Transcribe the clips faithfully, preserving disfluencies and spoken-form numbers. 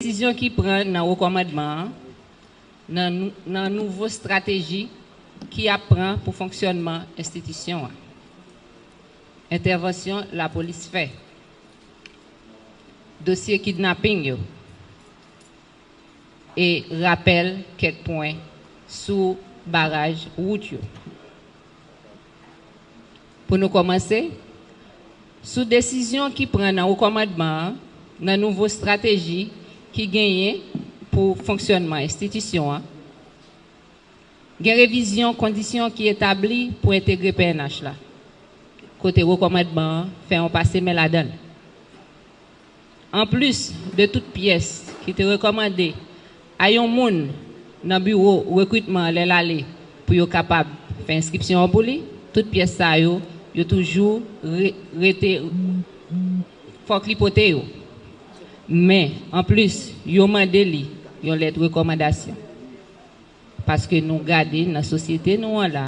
Desizyon ki pran nan rekòmandman an, nan nou- nan nouvo estrateji ki ap pran pou fonksyònman enstitisyon an. Entèvansyon lapolis fè, dosye kidnaping yo, e rapèl kèk pwen sou baraj wout yo. Pou nou kòmanse, sou desizyon ki pran nan rekòmandman an, nan nouvo estrateji ki genyen pou fonksyònman enstitisyon an, gen revizyon kondisyon ki etabli pou entegre P N H la, kote rekòmandman an fè yon pase men ladan l. Anplis de tout pyès ki te rekòmande a yon moun nan biwo rekritman an lè l ale pou yo kapab fè enskripsyon an pou li, tout pyès sa yo, yo toujou re- rete, fòk li pote yo. Men, anplis, yo mande li yon lèt rekòmandasyon. Paske nou gade nan sosyete nou an la,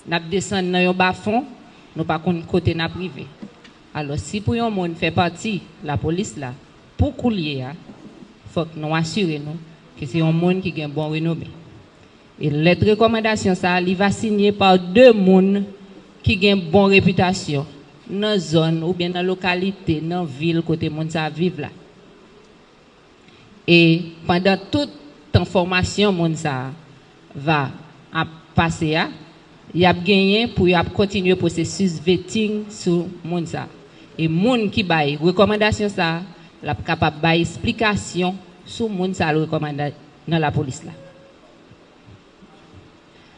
n ap desann nan yon bafon, nou pa konn kote n ap rive. Alò, si pou yon moun fè pati lapolis la, pou koulye a, fòk nou asire nou ke se yon moun ki gen bon renome. E lèt rekòmandasyon sa a, li va sinye pa de moun ki gen bon repitasyon nan zòn oubyen nan lokalite, nan vil kote moun sa a viv la. E pandan tout tan fòmasyon moun sa a va ap pase a, y ap genyen pou y ap kontinye pwosesis vetting sou moun sa a. E moun ki bay rekòmandasyon sa a, l ap kapab bay esplikasyon sou moun sa a l rekòmande nan lapolis la.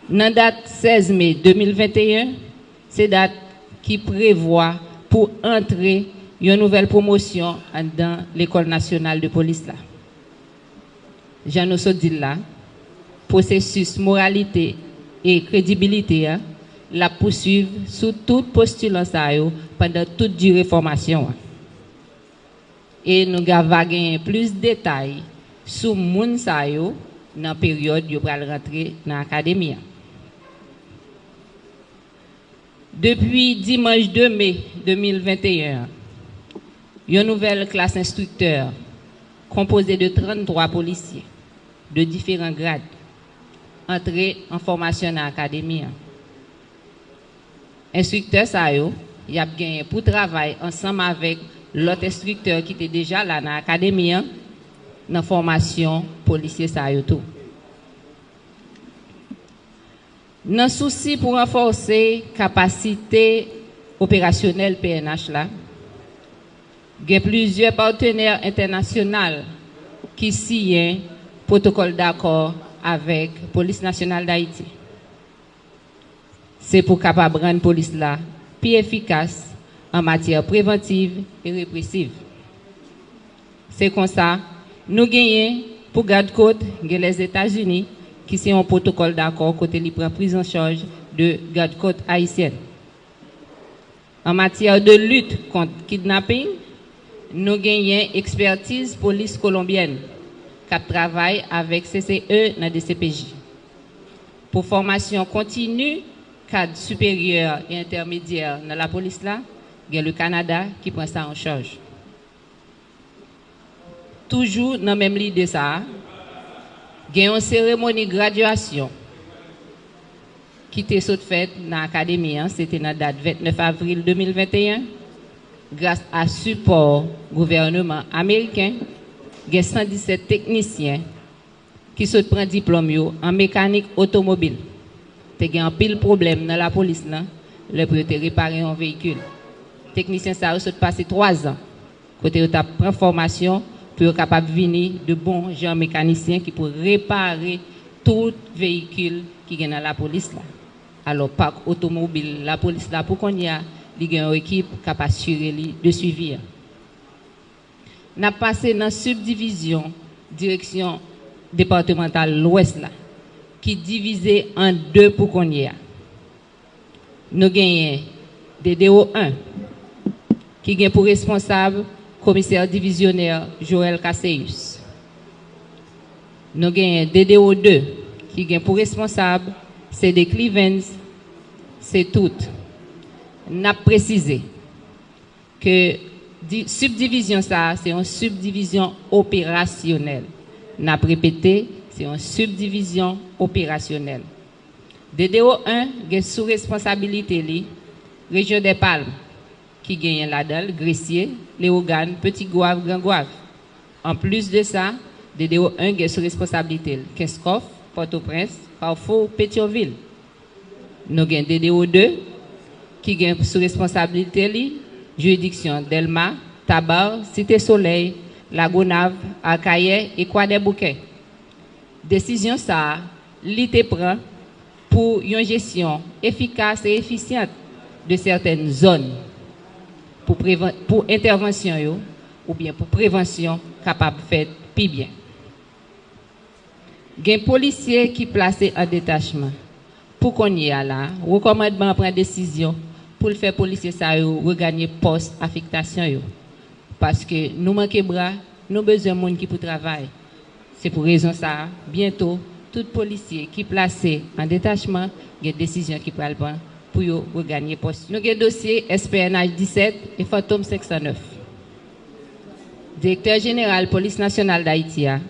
Nan dat sèz me de mil venteyen, se dat ki prevwa pou antre yon nouvèl pwomosyon anndan Lekòl Nasyonal de Polis la. Jan nou sot di l la, pwosesis moralite e kredibilite a, l ap pouswiv sou tout postilan sa yo pandan tout dire fòmasyon an. E nou ga- va genyen plis detay sou moun sa yo nan peryòd yo pral rantre nan akademi an. Depi dimanch de me de mil venteyen an, yon nouvèl klas enstriktè konpoze de tranntwa polisye de diferan grad antre an fòmasyon nan akademi an. Enstriktè sa yo, y ap genyen pou travay ansanm avèk lòt enstriktè ki te deja la nan akademi an, nan fòmasyon polisye sa yo tou. Nan sousi pou ranfòse kapasite operasyonèl P N H la, gen plizyè patenè entènasyonal ki siyen pwotokòl dakò avèk Polis Nasyonal d Ayiti. Se pou kapab rann polis la pi efikas an matyè prevantiv e represiv. Se konsa, nou genyen pou gadkot gen Lèzetazini, ki se yon pwotokòl dakò kote li pran priz an chaj de gadkot ayisyèn. An matyè de lit kont kidnaping, nou genyen ekspètiz polis kolonbyèn k ap travay avèk C C E nan D C P J. Pou fòmasyon kontini kad siperyè e entèmedyè nan lapolis la, gen le Kanada ki pran sa an chaj. Toujou nan menm lide sa a, gen yon seremoni gradyasyon ki te sot fèt nan akademi an, se te nan dat vennèf avril de mil venteyen, gras a sipò gouvènman ameriken, gen san disèt teknisyen ki sot pran diplòm yo an mekanik otomobil. Te gen anpil pwoblèm nan lapolis lan lè pou yo te repare yon veyikil. Teknisyen sa yo sot pase twa zan kote yo t ap pran fòmasyon pou yo kapab vini de bon jan mekanisyen ki pou repare tout veyikil ki gen nan lapolis la. Alò, pak otomobil lapolis la pou kounye a, li gen yon ekip k ap asire li de swivi a. N ap pase nan sibdivizyon Direksyon Depatmantal Lwès la, ki divize an de pou kounye a. Nou genyen D D O en, ki gen pou responsab Komisè Divizyonè Joël Casséus. Nou genyen D D O de, ki gen pou responsab C D Clevens Setout. N ap presize ke Di- Sibdivizyon sa a se yon sibdivizyon operasyonèl. N ap repete, se yon sibdivizyon operasyonèl. D D O en gen sou responsabilite li rejyon dè Palm, ki genyen ladan l Gresye, Lewogàn, Petit Goâve, Grand Goâve. Anplis de sa, D D O en gen sou responsabilite l Kenskòf, Pòtoprens, Kafou, Petyonvil. Nou gen D D O de, ki gen sou responsabilite li jiridiksyon Dèlma, Taba, Site Solèy, Lagonav, Akayè e Kwadèboukè. Desizyon sa a, li te pran pou yon jesyon efikas e efisyan de sètèn zòn pou, prevan- pou entèvansyon yo oubyen pou prevansyon kapab fèt pi byen. Gen polisye ki plase an detachman. Pou kounye a la, wokòmandman an pran desizyon pou l fè polisye sa yo reganye pòs afektasyon yo. Paske nou manke bra, nou bezwen moun ki pou travay. Se pou rezon sa a, byento, tout polisye ki plase an detachman gen desizyon ki pral pran pou yo reganye pòs. Nou gen dosye S P N H disèt e Fantom senk san nèf. Direktè Jeneral Polis Nasyonal Dayiti a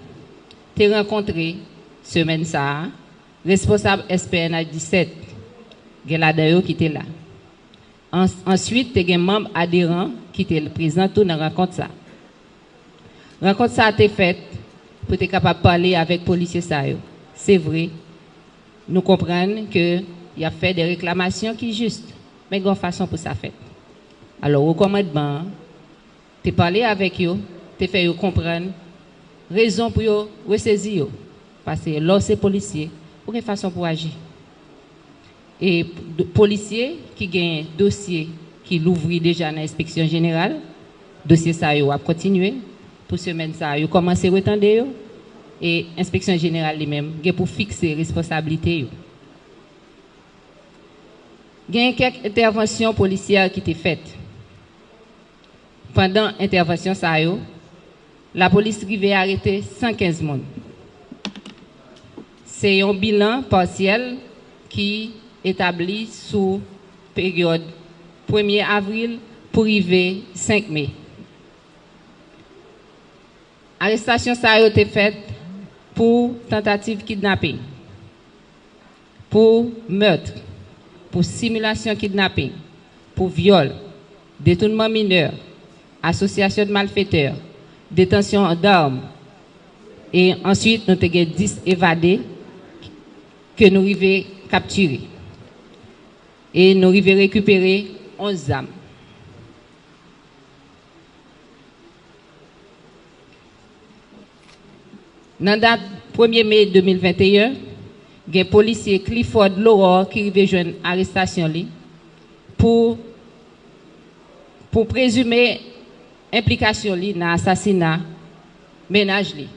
te rankontre, semèn sa a, responsab S P N H disèt, gen ladan yo ki te la. An- answit, te gen manm aderan ki te prezan tou nan rankont sa. Rankont sa te fèt pou te kapab pale avèk polisye sa yo. Se vre, nou konprann ke y ap fè de reklamasyon ki jis, men gen yon fason pou sa fèt. Alò, wokòmandman an te pale avèk yo, te fè yo konprann rezon pou yo resezi yo. Paske lè w se polisye, ou gen fason pou w aji. E do- polisye ki gen dosye ki louvri deja nan enspeksyon jeneral, dosye sa yo ap kontinye pou semèn sa a, yo kòmanse retande yo, e enspeksyon jeneral li menm gen pou fikse responsablite yo. Gen kèk entèvansyon polisyè ki te fèt. Pandan entèvansyon sa yo, lapolis rive arete san kenz moun. Se yon bilan pasyèl ki etabli sou peryòd premye avril pou rive senk me. Arestasyon sa yo te fèt pou tantativ kidnaping, pou mèt, pou similasyon kidnaping, pou vyòl, detounman minè, asosyasyon de malfetè, detansyon dam, e answit nou te gen dis evade ke nou rive kaptire. E nou rive rekipere onz zam. Nan dat premye me de mil venteyen, gen polisye Clifford Laurore ki rive jwenn arestasyon li pou, pou prezime enplikasyon li nan asasina mennaj li.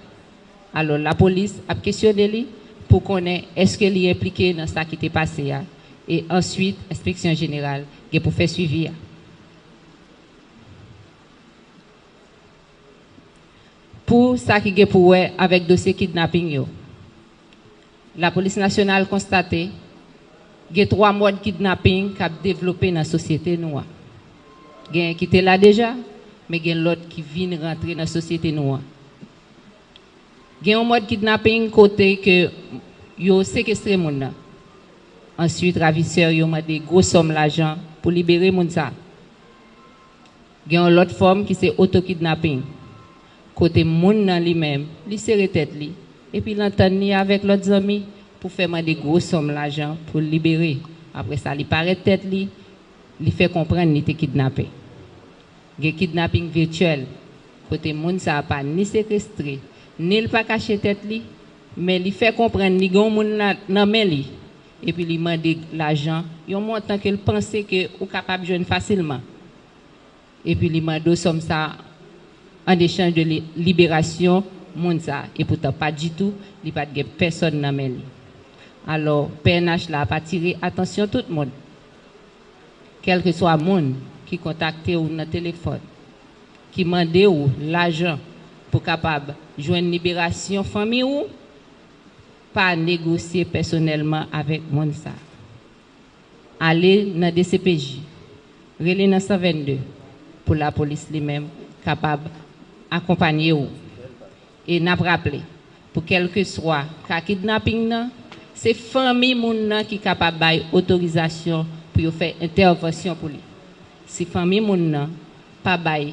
Alò, lapolis ap kesyone li pou konnen èske li enplike nan sa ki te pase a, e answit, enspeksyon jeneral gen pou fè swivi a. Pou sa ki gen pou wè avèk dosye kidnaping yo, Lapolis Nasyonal konstate gen twa mòd kidnaping k ap devlope nan sosyete nou an. Gen ki te la deja, men gen lòt ki vin rantre nan sosyete nou an. Gen yon mòd kidnaping kote ke yo sekestre moun nan. Answit, ravisè yo mande gwo sòm lajan pou libere moun sa. Gen yon lòt fòm ki se otokidnaping, kote moun nan li menm, li sere tèt li, epi l antann li avèk lòt zanmi pou fè mande gwo sòm lajan pou l libere. Apre sa, li parèt tèt li, li fè konprann li te kidnape. Gen kidnaping vityèl, kote moun sa a pa ni sekestre, ni l pa kache tèt li, men li fè konprann li gen yon moun la- nan men li, epi li mande lajan, yon montan ke l panse ke ou kapab jwenn fasilman. Epi li mande w sòm sa a an echanj de li- liberasyon moun sa a, epoutan pa ditou, li pa t gen pèsòn nan men li. Alò, P N H la ap atire atansyon tout moun, kèlkeswa moun ki kontakte w nan telefòn, ki mande w lajan pou kapab jwenn liberasyon fanmi w, pa negosye pèsonèlman avèk moun sa a. Ale nan D C P J, rele nan san vennde pou lapolis li menm kapab akonpanye w. E n ap raple, pou kèlkeswa ka kidnaping nan, se fanmi moun nan ki kapab bay otorizasyon pou yo fè entèvansyon pou li. Si fanmi moun nan pa bay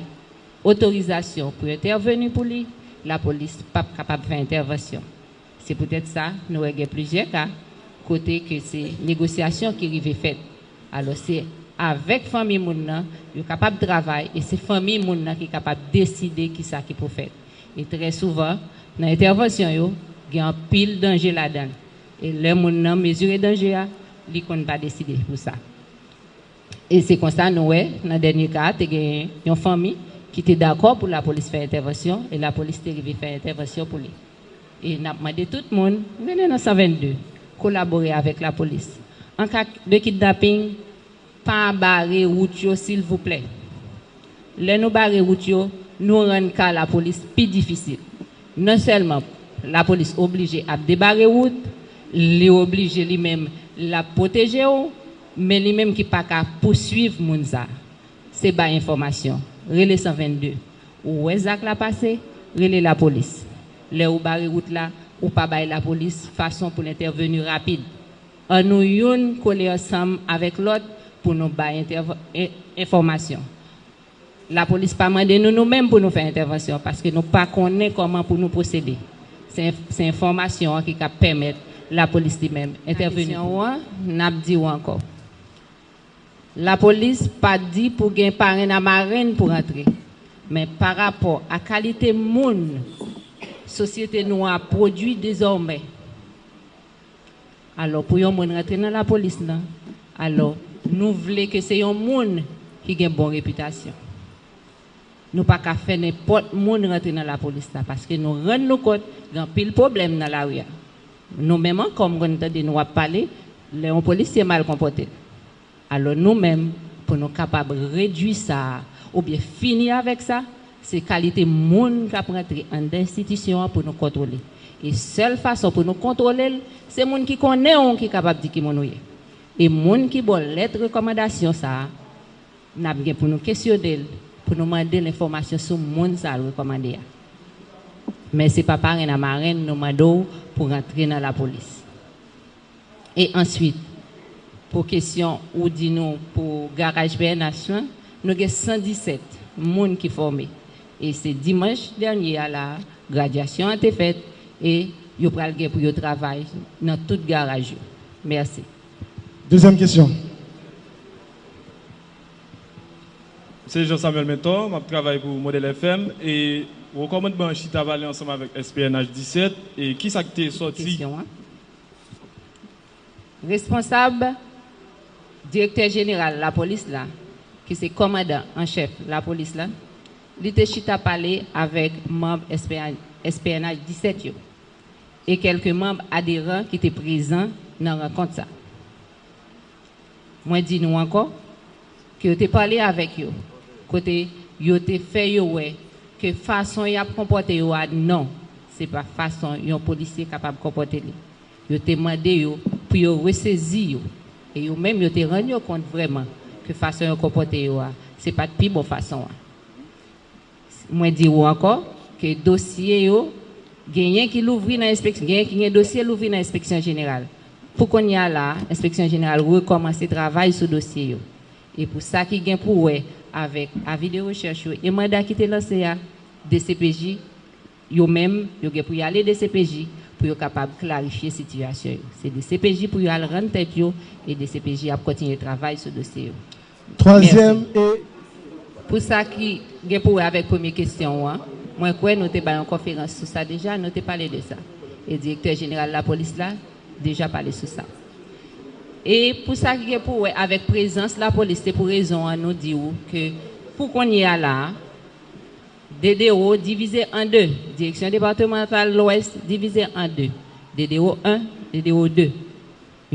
otorizasyon pou entèveni pou li, lapolis p ap kapab fè entèvansyon. Se poutèt sa, nou wè gen plizyè ka kote ke se negosyasyon ki rive fèt. Alò, se avèk fanmi moun nan, yo kapab travay, e se fanmi moun nan ki kapab deside kisa ki pou fèt. E trè souvan, nan entèvansyon yo, gen anpil danje ladan l. E lè moun nan mezire danje a, li konn pa deside pou sa. E se konsa nou wè, nan dènye ka a, te gen yon fanmi ki te dakò pou lapolis fè entèvansyon, e lapolis te rive fè entèvansyon pou li. E n ap mande tout moun, rele nan san vennde, kolabore avèk lapolis. An ka de kidnaping, pa bare wout yo, silvouplè. Lè nou bare wout yo, nou rann ka lapolis pi difisil. Non sèlman lapolis oblije ap debare wout, li oblije li menm l ap pwoteje w, men li menm ki pa ka pouswiv moun sa. Se bay enfòmasyon. Rele san vennde. Ou wè zak la pase, rele lapolis. Lè ou bare wout la, ou pa bay lapolis fason pou l entèveni rapid. An nou youn kole ansanm avèk lòt pou nou bay entèv- en- enfòmasyon. Lapolis pa mande nou nou menm pou nou fè entèvansyon, paske nou pa konnen kòman pou nou pwosede. Se enf- se enfòmasyon an ki ka pèmèt lapolis li menm entèveni. Kesyon w an, n ap di w ankò. Lapolis pa di pou gen parenn a marenn pou rantre, men pa rapò a kalite moun sosyete nou an ap pwodui dezòmè. Alò, pou yon moun rantre nan lapolis lan, alò, nou vle ke se yon moun ki gen bon repitasyon. Nou pa ka fè nenpòt moun rantre nan lapolis la, paske nou rann nou kont gen anpil pwoblèm nan lari a. Nou menm ankò, m konn tande nou ap pale, lè yon polisye mal konpòte l. Alò, nou menm, pou nou kapab redui sa a, oubyen fini avèk sa, se kalite moun k ap rantre anndan enstitisyon an pou nou kontwole. E sèl fason pou nou kontwole l, se moun ki konnen w ki kapab di ki moun ou ye. E moun ki ba w lèt rekòmandasyon sa a, n ap gen pou nou kesyone l, pou nou mande l enfòmasyon sou moun sa a l rekòmande a. Men se pa parenn a marenn nou mande w pou rantre nan lapolis. E answit, pou kesyon ou di nou pou garaj P N H lan, nou gen san disèt moun ki fòme. E se dimanch dènye a la a, gradyasyon an te fèt e yo pral gen pou yo travay nan tout garaj yo. Mèsi. Dezyèm kesyon. Se Jean Samuel Mentor, m ap travay pou Modèl F M e rekòmandman an chita pale ansanm avèk S P N H disèt e kisa k te sòti. Kesyon an. Responsab direktè jeneral lapolis la, ki se kòmandan an chèf lapolis la, li te chita pale avèk manm S P N H disèt yo e kèlke manm aderan ki te prezan nan rankont sa. Mwen di nou ankò ke yo te pale avèk yo, kote yo te fè yo wè ke fason y ap konpòte yo a non, se pa fason yon polisye kapab konpòte li. Yo te mande yo pou yo resezi yo, e yo menm yo te rann yo kont vrèman ke fason yo konpòte yo a, se pa t pi bon fason an. Mwen di ou ankò ke dosye yo, genyen ki louvri nan enspeksyon, genyen ki gen dosye louvri nan enspeksyon jeneral. Pou kounye a la a, enspeksyon jeneral rekòmanse travay sou dosye yo. E pou sa ki gen pou wè avèk avi de rechèch yo e manda ki te lanse a, D C P J, yo menm, yo gen pou y ale D C P J pou yo kapab klarifye sitiyasyon yo. Se D C P J pou yo al rann tèt yo e D C P J ap kontinye travay sou dosye yo. Twazyèm e. Pou sa ki gen pou wè avèk premye kesyon ou an, mwen kwè nou te bay yon konferans sou sa deja, nou te pale de sa. E direktè jeneral lapolis la deja pale sou sa. E pou sa ki gen pou wè avèk prezans lapolis, se pou rezon an nou di ou ke pou kounye a la a, D D O divize an de, Direksyon Depatmantal Lwès divize an de, D D O en, D D O de,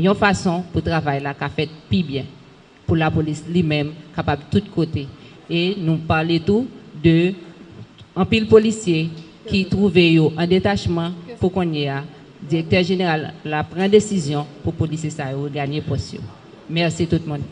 yon fason pou travay la ka fèt pi byen, pou lapolis li menm kapab tout kote. E nou pale tou de anpil polisye ki twouve yo an detachman pou kounye a, direktè jeneral la pran desizyon pou polisye sa yo reganye pòs yo. Mèsi tout moun.